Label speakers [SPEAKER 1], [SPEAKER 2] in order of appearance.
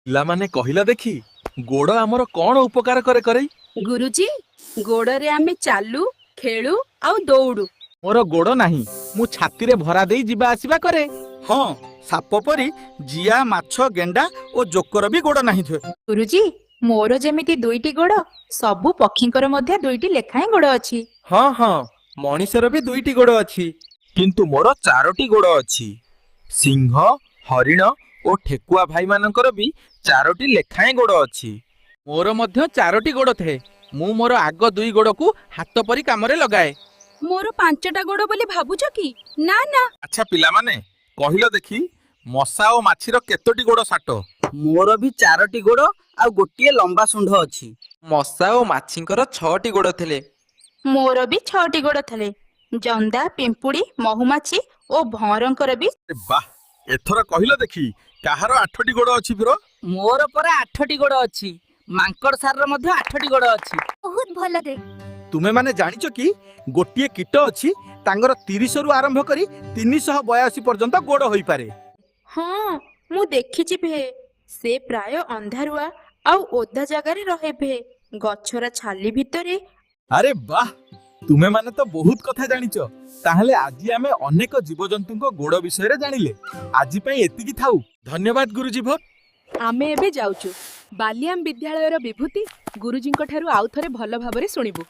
[SPEAKER 1] ପିଲାମାନେ, କହିଲ ଦେଖି, ଗୋଡ଼ ଆମର କଣ ଉପକାର କରେ କରେଇ?
[SPEAKER 2] ଗୁରୁଜୀ, ଗୋଡରେ ଆମେ ଚାଲୁ, ଖେଳୁ ଆଉ ଦୌଡୁ।
[SPEAKER 3] ମୋର ଗୋଡ଼ ନାହିଁ, ମୁଁ ଛାତିରେ ଭରା ଦେଇ ଯିବା ଆସିବା କରେ।
[SPEAKER 4] ହଁ, ସାପ ପରି ଜିଆ, ମାଛ, ଗେଣ୍ଡା ଓ ଜୋକର ବି ଗୋଡ଼ ନାହିଁ ଥୁଏ।
[SPEAKER 5] ଗୁରୁଜୀ, ମୋର ଯେମିତି ଦୁଇଟି ଗୋଡ଼, ସବୁ ପକ୍ଷୀଙ୍କର ମଧ୍ୟ ଦୁଇଟି ଲେଖାଏଁ ଗୋଡ଼ ଅଛି।
[SPEAKER 3] ହଁ, ମଣିଷର ବି ଦୁଇଟି ଗୋଡ଼ ଅଛି।
[SPEAKER 1] କିନ୍ତୁ ମୋର ଚାରୋଟି ଗୋଡ଼ ଅଛି। ସିଂହ, ହରିଣ ଓ ଠେକୁଆ ଭାଇମାନଙ୍କର ବି ଚାରୋଟି ଲେଖାଏଁ ଗୋଡ଼ ଅଛି।
[SPEAKER 3] ମୋର ମଧ୍ୟ ଚାରୋଟି ଗୋଡ଼ ଥାଏ। ମୁଁ ମୋର ଆଗ ଦୁଇ ଗୋଡ଼କୁ ହାତ ପରି କାମରେ ଲଗାଏ।
[SPEAKER 2] ମୋର ପାଞ୍ଚଟା ଗୋଡ ବୋଲି ଭାବୁଛ କି? ନା ନା।
[SPEAKER 1] ଆଚ୍ଛା ପିଲାମାନେ, କହିଲ ଦେଖି, ମଶା ଓ ମାଛିର କେତୋଟି ଗୋଡ଼ ସାଟ?
[SPEAKER 6] ମୋର ବି ଚାରୋଟି ଗୋଡ଼ ଆଉ ଗୋଟିଏ ଲମ୍ବା ଶୁଣ୍ଢ ଅଛି।
[SPEAKER 7] ମଶା ଓ ମାଛିଙ୍କର ଛଅଟି ଗୋଡ଼ ଥିଲେ।
[SPEAKER 5] ମୋର ବି ଛଅଟି ଗୋଡ଼ ଥାଏ। ଜନ୍ଦା, ପିମ୍ପୁଡ଼ି, ମହୁମାଛି ଓ ଭଅଁରଙ୍କର ବି।
[SPEAKER 1] ଆରେ ବାଃ! ଏଥର କହିଲ ଦେଖି, କାହାର ଆଠଟି ଗୋଡ଼ ଅଛି ଫିର?
[SPEAKER 6] ମୋର ପରା ଆଠଟି ଗୋଡ଼ ଅଛି। ମାଙ୍କଡ଼ ସାରର ମଧ୍ୟ ଆଠଟି ଗୋଡ଼ ଅଛି।
[SPEAKER 8] ବହୁତ ଭଲ ରେ।
[SPEAKER 4] ତୁମେମାନେ ଜାଣିଛ କି, ଗୋଟିଏ କୀଟ ଅଛି, ତାଙ୍କର 30ରୁ ଆରମ୍ଭ କରି 382 ପର୍ଯ୍ୟନ୍ତ ଗୋଡ଼ ହୋଇପାରେ?
[SPEAKER 5] ହଁ, ମୁଁ ଦେଖିଛି ଭେ। ସେ ପ୍ରାୟ ଅନ୍ଧାରୁଆ ଆଉ ଓଦା ଜାଗାରେ ରହେ ଭେ, ଗଛର ଛାଲି ଭିତରେ।
[SPEAKER 1] ଆରେ ବାଃ! ତୁମେମାନେ ତ ବହୁତ କଥା ଜାଣିଛ। ତାହେଲେ ଆଜି ଆମେ ଅନେକ ଜୀବଜନ୍ତୁଙ୍କ ଗୋଡ଼ ବିଷୟରେ ଜାଣିଲେ। ଆଜି ପାଇଁ ଏତିକି ଥାଉ। ଧନ୍ୟବାଦ ଗୁରୁଜୀ ଭୋ।
[SPEAKER 2] ଆମେ ଏବେ ଯାଉଛୁ। ବାଲିଆମ ବିଦ୍ୟାଳୟର ବିଭୂତି ଗୁରୁଜୀଙ୍କ ଠାରୁ ଆଉ ଥରେ ଭଲ ଭାବରେ ଶୁଣିବୁ।